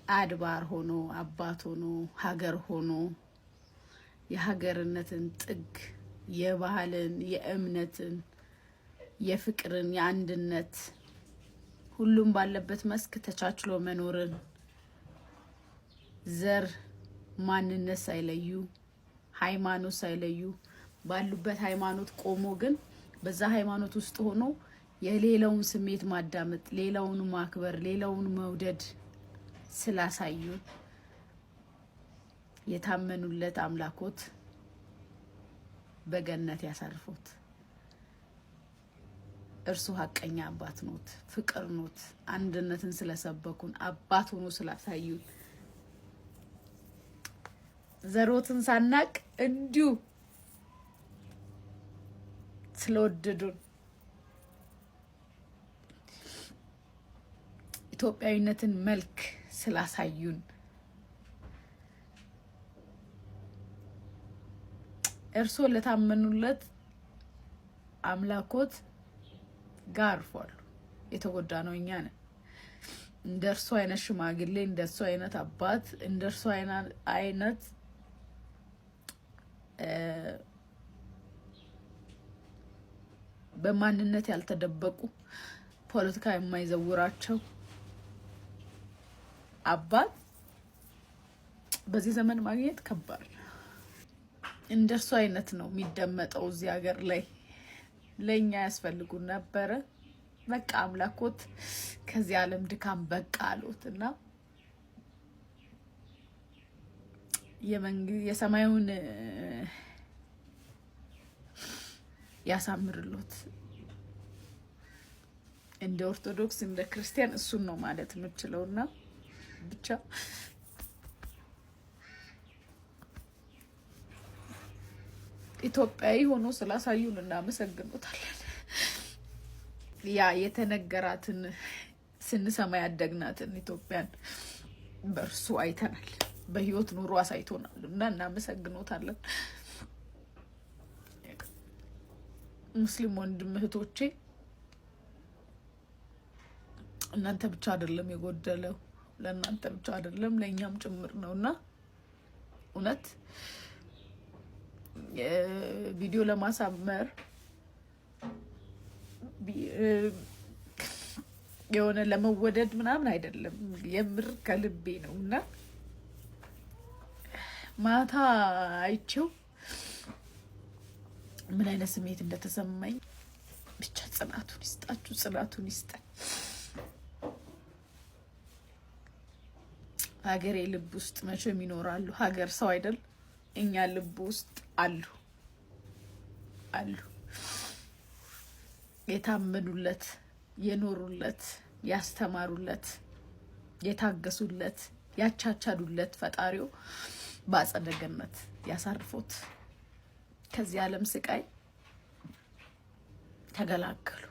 አድባር ሆኖ፣ አባት ሆኖ፣ ሀገር ሆኖ፣ የሀገርነትን ጥግ፣ የባህልን፣ የእምነትን፣ የፍቅርን፣ የአንድነት፣ ሁሉም ባለበት መስክ ተቻችሎ መኖርን፣ ዘር ማንነት ሳይለዩ፣ ሃይማኖት ሳይለዩ፣ ባሉበት ሃይማኖት ቆሞ ግን በዛ ሃይማኖት ውስጥ ሆኖ የሌላውን ስሜት ማዳመጥ፣ ሌላውን ማክበር፣ ሌላውን መውደድ ስላሳዩን የታመኑለት አምላኮት በገነት ያሳርፎት። እርሱ ሀቀኛ አባት ኖት፣ ፍቅር ኖት። አንድነትን ስለሰበኩን፣ አባት ሆኖ ስላሳዩን፣ ዘሮትን ሳናቅ እንዲሁ ስለወደዱን፣ ኢትዮጵያዊነትን መልክ ስላሳዩን፣ እርስዎ ለታመኑለት አምላኮት ጋር አርፏሉ። የተጎዳ ነው እኛ ነን። እንደ እርሱ አይነት ሽማግሌ፣ እንደ እርሱ አይነት አባት፣ እንደ እርሱ አይነት በማንነት ያልተደበቁ፣ ፖለቲካ የማይዘውራቸው አባት በዚህ ዘመን ማግኘት ከባድ። እንደ እርሱ አይነት ነው የሚደመጠው እዚህ ሀገር ላይ። ለእኛ ያስፈልጉን ነበረ። በቃ አምላኮት ከዚህ ዓለም ድካም በቃ አሉት እና የሰማዩን ያሳምርሎት። እንደ ኦርቶዶክስ፣ እንደ ክርስቲያን እሱን ነው ማለት የምችለው እና ብቻ ኢትዮጵያዊ ሆኖ ስላሳዩን እናመሰግኖታለን። ያ የተነገራትን፣ ስንሰማ ያደግናትን ኢትዮጵያን በእርሱ አይተናል። በህይወት ኑሮ አሳይቶናል እና እናመሰግኖታለን። ሙስሊም ወንድም እህቶቼ፣ እናንተ ብቻ አይደለም የጎደለው፣ ለእናንተ ብቻ አይደለም፣ ለእኛም ጭምር ነው። እና እውነት ቪዲዮ ለማሳመር፣ የሆነ ለመወደድ ምናምን አይደለም፣ የምር ከልቤ ነው። እና ማታ አይቼው ምን አይነት ስሜት እንደተሰማኝ ብቻ ጽናቱን ይስጣችሁ፣ ጽናቱን ይስጠን። ሀገሬ ልብ ውስጥ መቼም ይኖራሉ። ሀገር ሰው አይደል? እኛ ልብ ውስጥ አሉ አሉ፣ የታመኑለት፣ የኖሩለት፣ ያስተማሩለት፣ የታገሱለት፣ ያቻቻሉለት ፈጣሪው በአጸደ ገነት ያሳርፎት። ከዚህ ዓለም ስቃይ ተገላገሉ።